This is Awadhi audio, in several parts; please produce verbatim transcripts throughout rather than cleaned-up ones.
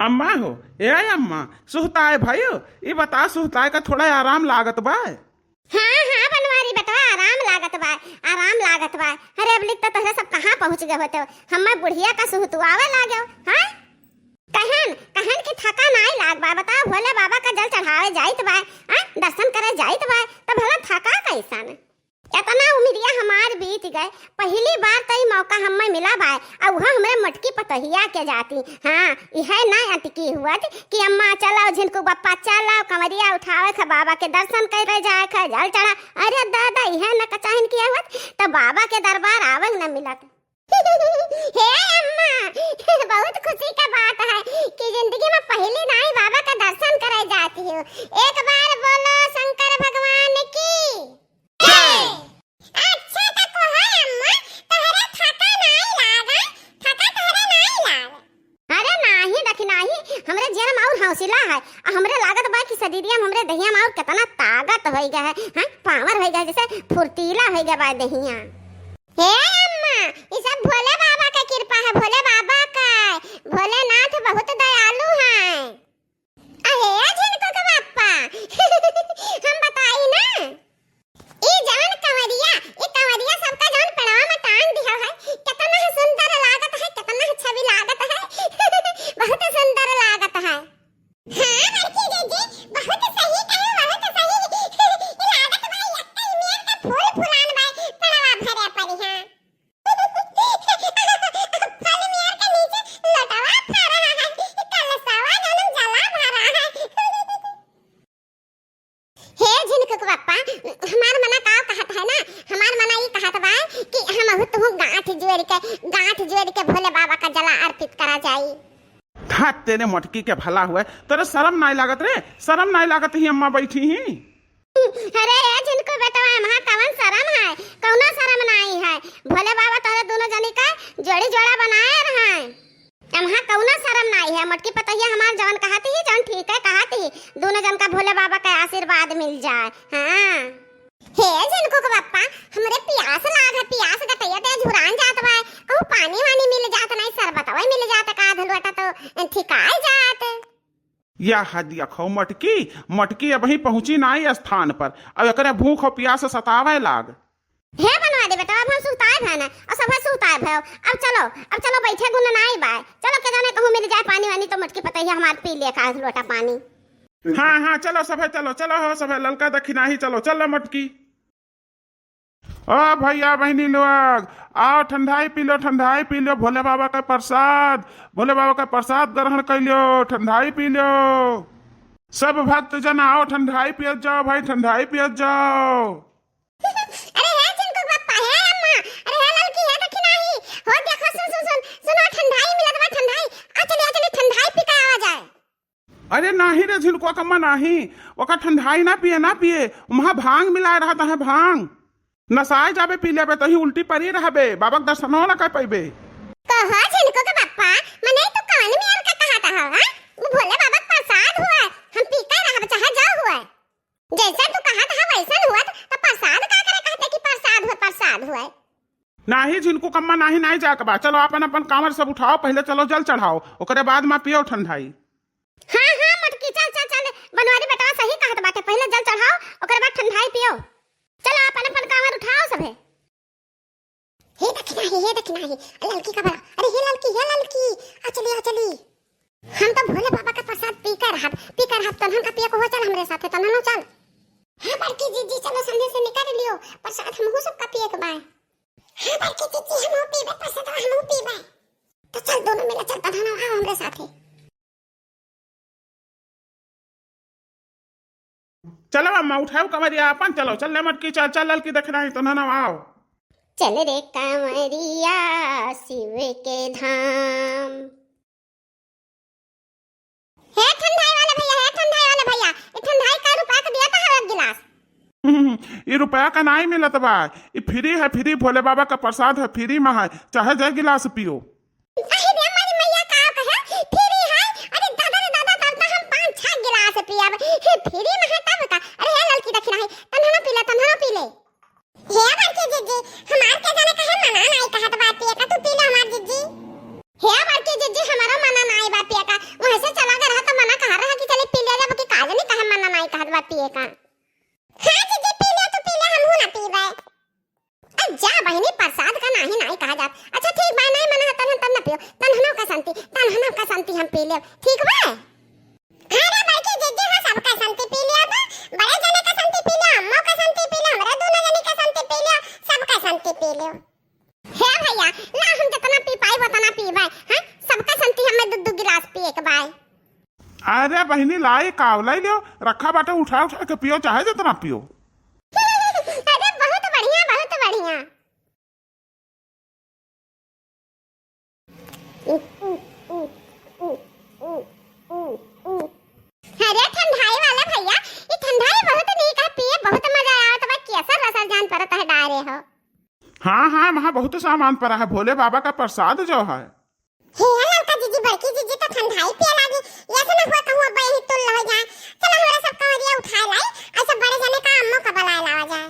अम्मा हो, ए अम्मा, सुहताए भयो, ई बता, सुहताए का थोड़ा आराम लागत बा? हाँ, हाँ, बनवारी बेटवा, आराम लागत बा, आराम लागत बा। अरे, अब लिख त तोहरे सब कहाँ पहुँच गए होते हो? हम्मे बुढ़िया का सुहतुआवे लागेव, हाँ? कहन, कहन कि थका नाई लाग बा, बताओ, भोले बाबा का जल चढ़ावे जाइत बा, हाँ? दर्शन करे जाइत बा, त भला थका कैसन? एतना उमिरिया हमार बीत गए, पहिली बार त ई मौका हम्मे मिला बाय, अउ उहो हमरे मोटकी पतोहिया के जाती। हाँ, इहे ना अटकी हुअत कि अम्मा चलो, झिनकू बप्पा चलो, कंवरिया उठावे ख, बाबा के दर्शन करे जाए ख, जल चढ़ा। अरे दादा, इहे न कचाहिन किया हुअत, त बाबा के दरबार आवे न मिलत। हे अम्मा, बहुत खुशी का बात है कि जिंदगी में पहली नाई बाबा का दर्शन करे जाती हूँ। एक बार बोलो शंकर भगवान की। अच्छा त कोहा अम्मा, तोहरे थका नाई लागे, थका तोहरे नाई लागे। अरे नाही दखिनाही, हमरे जियरा में और हौसला है, आ हमरे लागत बा कि शरीरिया में, हमरे दहिया में और कितना ताकत होई गया है, हैं? पावर होई गया है, जैसे फुर्तीला होई गया बा दहिया। हे अम्मा, ई सब भोले बाबा का कृपा है, भोले बाबा का। भोलेनाथ बहुत दयालु हैं। अहे झिनकू के बाप्पा, हम बताई ना, ई जवन कंवरिया, ई कंवरिया सबका जवन पेड़वा में टांग दिया है, कितना सुंदर लागत है, कितना छवि लागत है। बहुत सुंदर लागत है। हाँ बड़की जीजी, बहुत सही कहे, बहुत सही। ई लागत बा यक्कई मेर का फूल फुलान बा, पेड़वा भरे पड़ी है। फल मेर के नीचे लोटवा फरा है, कलशवा जौन जला भरा है। हे झिनकू के बाप्पा, हमार मना का कहत है ना, हमार मना ई कहत बा कि हमहू तुहू गांठ जोड़ के, गांठ जोड़ के भोले बाबा का जला अर्पित करा जाई। धात तेरे मोटकी के भला हुए, तोरे शरम नाई लागत रे, शरम नाई लागत ही अम्मा बैठी ही। अरे ए झिनकू बेटवा, एम्हा कवन शरम है? कौनो शरम नाई है। भोले बाबा तोहरे दोनों जनी का जोड़ी जोड़ा बनाए रहे। एम्हा कौनो शरम नाई है। मोटकी पतोहिया हमार जवन कहत ही, जवन ठीक है कहत ही, दोनों जन का भोले बाबा का आशीर्वाद मिल जाए। हाँ। हे झिनकू के बाप्पा, हमरे पियास लाग है, पियास गटैया ते झुरान जात बा। कहूँ पानी वानी मिल जात नाई, शरबतवा मिल जात का आध लोटा तो ठिकाए जात। या हदिया खो मटकी, मटकी अबहीं पहुँची नाई स्थान पर, अब एकरे भूख और पियास सतावे लाग। हे बनवारी बेटवा, अब हम सुताए भए ना, और सभे सुताए भयो। अब चलो, अब चलो, बैठे गुन नाई बाय, चलो के जाने कहूँ मिल जाए पानी वानी तो मटकी पतैया हमार पी ले का लोटा पानी। हाँ, हाँ, चलो सभे, चलो, चलो हो सभे, ललका दखिनाही, चलो, चल मटकी। ओ भैया बहिनी लोग, आओ ठंडाई पी लो, ठंडाई पी लो, भोले बाबा का प्रसाद, भोले बाबा का प्रसाद ग्रहण कर लो, ठंडाई पी लो। सब भक्त जन आओ, ठंडाई पियत जाओ भाई, ठंडाई पियत जाओ। अरे हे झिनकू के बाप्पा, हे अम्मा, अरे हे ललकी, हे दखिनाही, हो देखो, सुन, सुन, सुन, सुनो, ठंडाई मिलत बा, ठंडाई। आ चली, आ चली, ठंडाई पी के आवा जाए। अरे नाही रे झिनकुआ कम्मा नाही, ओका ठंडाई ना पिए, ना पिए, उम्हा भांग मिलाए रहत है, भांग। नसाए जाबे पी लेबे तही उल्टी परी रहबे, बाबा के दर्शनो ना कर पइबे। कहो झिनकू के बाप्पा, मने तू कवन मेर का कहत हव, हाँ? वो भोले बाबा के प्रसाद हुआ, हम पी के रहब चाहे जो हुआ। जैसा तू कहत ह वैसन हुआ, त प्रसाद का करे कहते कि प्रसाद हुआ, प्रसाद हुआ। नाही झिनकू कम्मा नाही, नाही जाके बा, चलो आपन आपन कांवर सब उठाओ, पहिले चलो जल चढ़ाओ, ओकरे बाद मा पियो ठंडाई। हाँ, हाँ, मोटकी, चल, चल, चल, बनवारी बेटवा सही कहत बाटे, पहिले जल चढ़ाओ, ओकरे बाद ठंडाई पियो। चलो, आपन, आपन कांवर उठाओ सभे। हे दखिनाही, हे दखिनाही, ललकी का बड़ा, अरे हे ललकी, हे ललकी, आ चली, आ चली। हम तो भोले बाबा का प्रसाद पी कर रहब, पी कर रहब, तन्हन का पिए को हो, चल हमरे साथे, तन्हनो चल। हाँ बड़की जीजी, चलो संगे से निकाल लियो, प्रसाद हमहू सबका पिए के बाय। हाँ बड़की जीजी, हमहू पीबे, प्रसाद हमहू पीबे। तो चल दोनों मिला, चल तन्हनो आओ हमरे साथे। चलो अम्मा, उठाओ कंवरिया आपन, चलो, चल ले मटकी, चल, चल ललकी दखिनाही, तन्हनो आओ। चल रे कंवरिया शिव के धाम। हे ठंडाई वाले भैया, हे ठंडाई वाले भैया, ये ठंडाई का रुपया का दिया था एक गिलास। ये रुपया का नाई मिलत बा, ये फ्री है, फ्री, भोले बाबा का प्रसाद है, फ्री मा है, चाहे जय गिलास पियो। अरे रे हमारी मैया का कहे, फ्री है? अरे दादा रे दादा, तब तो हम पाँच छह गिलास पियब। हे फ्री मा है तब का? अरे हे ललकी दखिनाही, तन्हनो पी ले, तन्हनो पी ले। हे बड़की जीजी, हमार के जाने काहे मना नाई कहत बा पिए का, तू पी ले हमार जीजी। हे बड़की जीजी, हमारो मना नाई बा पिए का, वहाँ से हम पी लेब, ठीक बा? हाँ रे बड़की जिज्जी, हाँ, सबका संती पी लियो तो, बड़े जने का संती पी लियो, अम्मो का संती पी लियो, हमरा दुनो जने का संती पी लियो, सबका संती पी लियो। हे भैया, ला हम जितना पी पाई उतना पीबे, हाँ, सबका संती हमें दू दू गिलास पिए के बाय। अरे बहिनी, लाई काव लाई लियो, रखा बाटे, उठा उठा के पियो, चाहे जितना पियो। अरे बहुत बढ़िया, बहुत बढ़िया। अरे ठंडाई वाला भैया, ई ठंडाई बहुत नीक है, पिए बहुत मजा आवत बा, केसर रसल जान परत है डारे हो। हाँ, हाँ, वहाँ बहुत सामान पड़ा है, भोले बाबा का प्रसाद जो है। हे ललका जिज्जी, बड़की जिज्जी तो ठंडाई पिए लागी, ऐसे न हुआ कहूँ अब यही तुल हो जाए। चला हमरा सब कंवरिया उठाए लाई, ऐसे बड़े जने का अम्मो का बुलाए लावा जाए।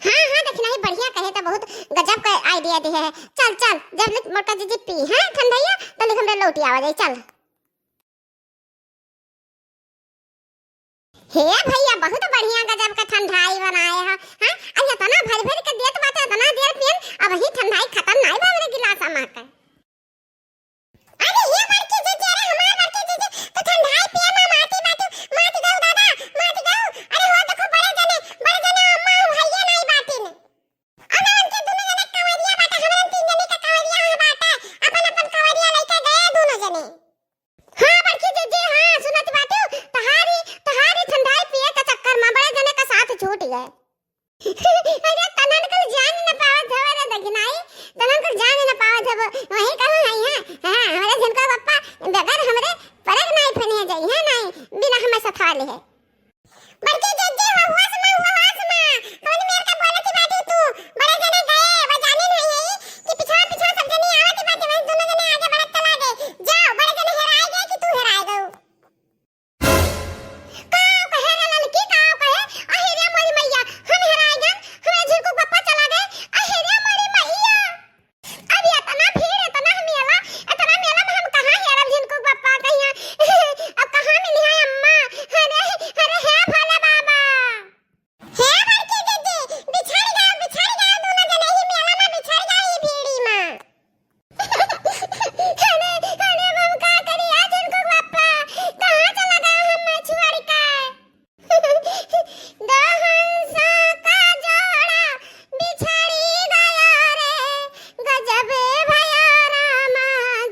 हाँ, हाँ, देखी नहीं, बढ़िया कहे तो बहुत गजब का idea दिहे है। चल, चल, जब लिख मोटका जिज्जी पी, हाँ, ठंडइया, तो लिख हमरे लौटी आवा जाई, चल। हे भैया, बहुत बढ़िया गजब का ठंडाई बनाए हो, हाँ? अरे इतना भर भर के देत बाटे, इतना देर पियन, अब ही ठंडाई खत्म नाई बा हमरे गिलास मा के। अरे हे बड़की जिज्जी, अरे हमार बड़की जिज्जी, तू ठंडाई पिए मा माटी बाटू, माटी गऊ दादा, माटी गऊ। अरे हो देखो बड़े जने, बड़े जने अम्मा भैया नाई बाटिन। अब हमन के दुनो जने कंवरिया बाटे, हमन तीन जने का कंवरिया है बाटे, अपन अपन कंवरिया लेके गए दुनो जने। हाँ बड़की जिज्जी, हाँ सुनत बाटू, तहारी, तहारी ठंडाई पिए के चक्कर मा बड़े जने का साथ छूट गए। अरे तनन कुल जान न पावत हव रे दखिनाई, तनन कुल जान न पावत हव, वही कहूँ है, हाँ, हाँ, हमरे झिनकू बप्पा बगैर हमरे परग नाई फनिया जाई है, नाई, बिना हमें सथा ले है। बड़की जिज्जी हो, होश मा, हो होश मा, कौन मेर का बोलत बाटू तू? बड़े जने गए, वो जाने नहीं है कि पिछवा पिछवा सब जने आवत बाटे, वही दुनो जने आगे बढ़त चला गए। जाओ, बड़े जने हेराए गए कि तू हेराए गऊ? काव कहे रे ललकी, काव कहे? अहि रे मोरी मैया, हम हेराए गन, हमरे झिनकू बप्पा चला गए। अहि रे मोरी मैया। अब इतना भीड़, इतना मेला, इतना मेला मा हम कहाँ हेरब झिनकू बप्पा कहिया? अब कहाँ मिली है अम्मा? अरे, अरे हे भोले बाबा। हे बड़की जिज्जी, बिछड़ गए, बिछड़ गए दुनो जने ही मेला मा, बिछड़ गए ही भीड़ी मा। अरे, अरे, अब हम का करी आज झिनकू बप्पा? कहाँ चला गया हम छोड़ के? दो हंसा का जोड़ा बिछड़ी गया रे, गजब भयो रामा,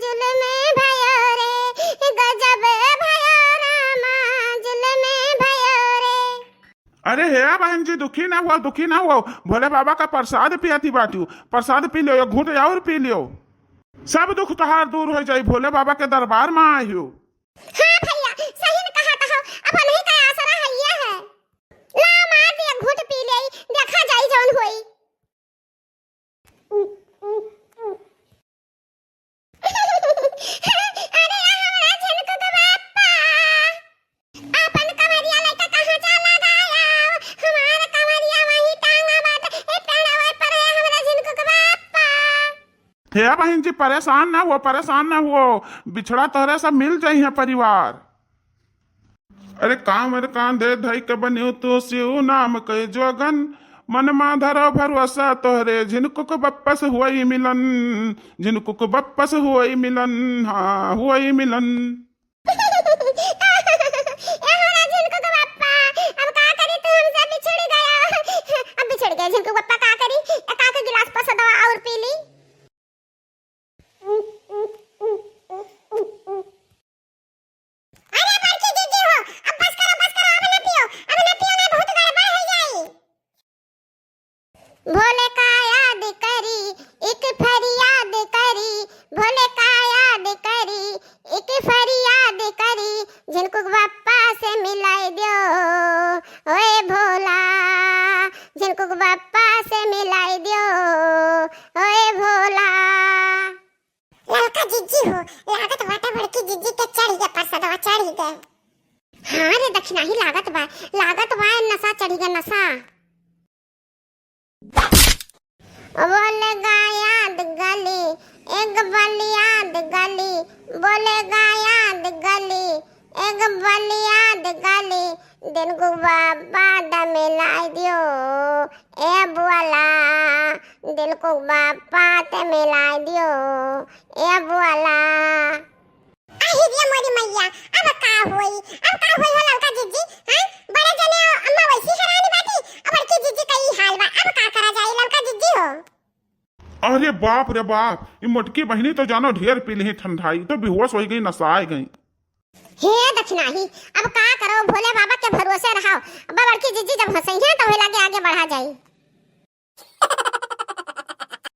जुल्म भयो रे, गजब भयो रामा, जुल्म भयो रे। अरे हे बहन जी, दुखी ना हुआ, दुखी ना हुआ, भोले बाबा का प्रसाद पियती बाटू, प्रसाद पी लियो, एक घूंट और पी लियो, सब दुख तोहार दूर हो जाई, भोले बाबा के दरबार मा आयो। हाँ भैया, सही न कहत हो, अब हमही का आसरा हइये है। ला मार दे, घूंट पी लेई, देखा जाई जौन होई। अरे या हमरा झिनकू के बापा, आपन कमरिया लेके कहाँ चला गया? हमार कमरिया वही टांगा बाटे, ए पेड़वे पर है हमरा झिनकू के बापा। हे बहिन जी, परेशान ना हुआ, परेशान ना हुआ, बिछड़ा तोहरे सब मिल जइहैं परिवार। अरे कांवर कांधे धइ के बन्यो तू शिव नाम के जोगन, मन मा धरो भरोसा तोहरे झिनकुक बप्पस हुई मिलन, झिनकुक बप्पस हुई मिलन, हाँ हुई मिलन। ए हमरा झिनकुक बप्पा, अब का करी तू हमसे बिछुड़ गया, अब बिछुड़ गया झिनकुक बप्पा का करी, एक आध गिलास पसदवा और पी ली। अरे बड़की जिज्जी हो, अब बस करो, बस करो, अब ना पियो, अब ना पियो, ना बहुत गड़बड़ हो जाई। भोले का याद करी, एक फरियाद करी, भोले का याद करी, एक फरियाद करी, झिनकुक बप्पा से मिलाई दियो, ओए भोला, झिनकुक बप्पा से मिलाई दियो, ओए भोला। ललका जिज्जी हो, लागत बाटे बड़की जिज्जी के चढ़ गया प्रसादवा, चढ़ गया। हाँ रे दखिनाही, लागत बा, लागत बा नशा चढ़ गया, नशा। बोले गा याद गली, एक बलियाद गली, बोले गा याद गली, एक बलियाद गली, झिनकुक बप्पा त मिलाई दियो, ए भोला, झिनकुक बप्पा त मिलाई दियो, ए भोला। अरे ये मोरी मैया, अब का होई? अब का होई हो ललका जिज्जी? हाँ, बड़े जने अम्मा वैसी हैरानी बाटी, अब बड़की जिज्जी का ई हाल बा। अब का करा जाई ललका जिज्जी हो? अरे बाप रे बाप, ई मोटकी बहिनी तो जानो ढेर पी लिही ठंडाई, तो बेहोश होइ गई, नसाए गई। हे दखिनाही, अब का करो, भोले बाबा के भरोसे रहो। अब बड़की जिज्जी जब हंसई हैं तो वही लागे आगे बढ़ा जाई।